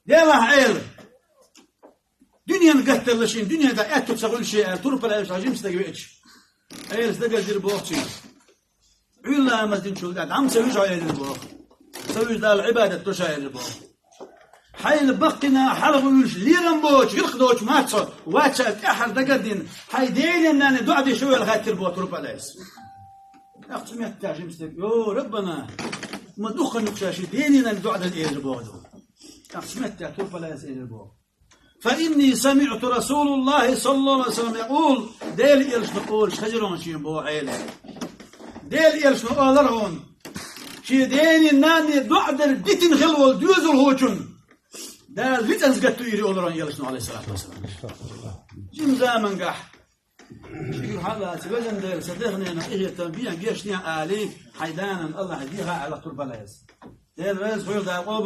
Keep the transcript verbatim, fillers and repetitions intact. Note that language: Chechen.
Делахь, Ӏела, дуьненан гатдалла шен, дуьнен тӀа аьтту ца хуьлу шен аьлла, турпала аьлла жима стаг веача, Ӏелас дагардира боху цуьнга. Ӏуьйра ламаз динчул тӀаьхьа дӀа ма ца вуьжу хьо элира боху. Ца вуьжу Дала Ӏибадат до ша элира боху. Хьайна баккхина хьалха вуьйлуш лерам боцу, гӀиркх доцу мацо, вац ша тӀаьххьара дагардина, хьайн дена-нанна доӀа де шу ваьлла хаьттира боху турпала аьлла. ТӀаккха цу меттехь жима стаг: «Йо, Раббана, ма дукха нух ша шен дена-нанна доӀа дан элира боху». ТӀаккха цу меттехь турпала аьлла элира боху. «Фа инни самиӀту Расулаллахи саллаллаху Ӏалайхи ва саллам якъул», Делан элчано олуш хезира хьуна шена боху Ӏела. Делан элчано олура хьуна, шен дена-нанна доӀа дар дитина хилла волу доьзалхочун Дала вицӀанза гатдуьйр олура хьуна элчано, Ӏалайхиссалату вассалам. Жима замангахь ши юьхьа а лаца, везан Дела, сан дехнена къинхетам бен гешнехь алий, хьайн данан Аллахь дехьа аьлла турпала аьлла. Дела веза хуьлда къобал